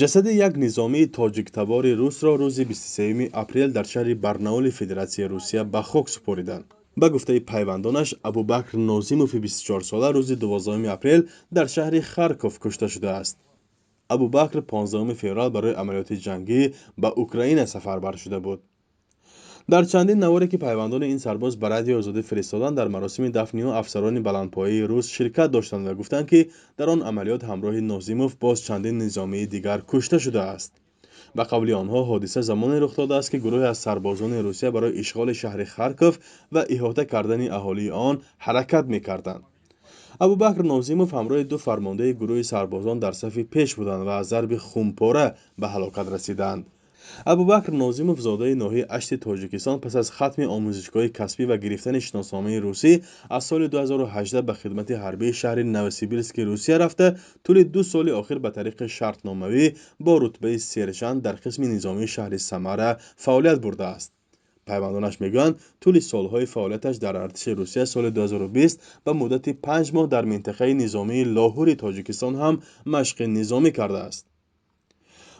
Ҷасади як низомии тоҷиктабори русро рӯзи 23 апрел дар шаҳри Барнаули Федератсияи Русия ба хок супориданд. Ба гуфтаи пайвандонаш, Абубакр Нозимови 24сола рӯзи 12 апрел дар шаҳри Харков кушта шудааст. Абубакр 15 феврал барои амалиёти ҷангӣ ба Украина сафарбар шуда буд. Дар чандин наворе, ки пайвандони ин сарбоз ба Радиои Озодӣ фиристоданд, дар маросими дафни ӯ афсарони баландпояи рус ширкат доштанд ва гуфтанд, ки дар он амалиёт ҳамроҳи Нозимов боз чандин низомии дигар кушта шудааст. Ба қавли онҳо, ҳодиса замоне рух додааст, ки гурӯҳе аз сарбозони Русия барои ишғоли шаҳри Харков ва иҳота кардани аҳолии он ҳаракат мекарданд. Абубакр Нозимов ҳамроҳи ду фармондаи гурӯҳи сарбозон дар сафи пеш буданд ва аз зарби хумпора ба ҳалокат расиданд. Абубакр Нозимов, зодаи ноҳияи Ашти Тоҷикистон, пас аз хатми омӯзишгоҳи касбӣ ва гирифтани шиносномаи русӣ аз соли 2018 ба хидмати ҳарбии шаҳри Новосибирски Русия рафта, тӯли 2 соли охир ба тариқи шартномавӣ бо рутбаи сержант дар қисми низомии шаҳри Самара фаъолият бурдааст. Пайвандонаш мегӯянд, тӯли солҳои фаъолияташ дар артиши Русия соли 2020 ба муддати 5 моҳ дар минтақаи низомии Лоҳури Тоҷикистон ҳам машқи низомӣ кардааст.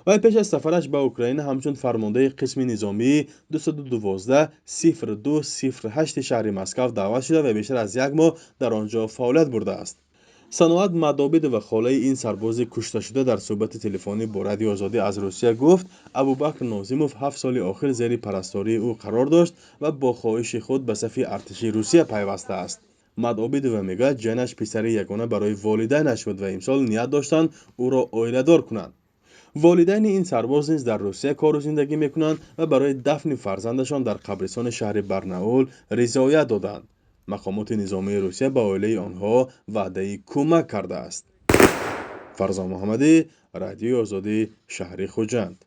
Вай пеш аз сафараш ба Украина ҳамчун фармондаи қисми низомии 212 02 08 шаҳри Москав даъват шуда ва бештар аз як моҳ дар он ҷо фаъолият бурдааст. Саноат Мадобидова, холаи ин сарбози кушташуда, дар суҳбати телефонӣ бо Радиои Озодӣ аз Русия гуфт, Абубакр Нозимов 7 соли охир зери парастории ӯ қарор дошт ва бо хоҳиши худ ба сафи артиши Русия пайвастааст. Мадобидова мегӯяд, ҷиянаш писари ягона барои волидайнаш буд ва имсол ният доштанд ӯро оиладор кунанд. Волидайни ин сарбоз низ дар Русия кору зиндагӣ мекунанд ва барои дафни фарзандашон дар қабристони шаҳри Барнаул ризоят доданд. Мақомоти низомии Русия ба оилаи онҳо ваъдаи кӯмак кардааст. Фарзон Муҳаммадӣ, Радиои Озодӣ, шаҳри Хуҷанд.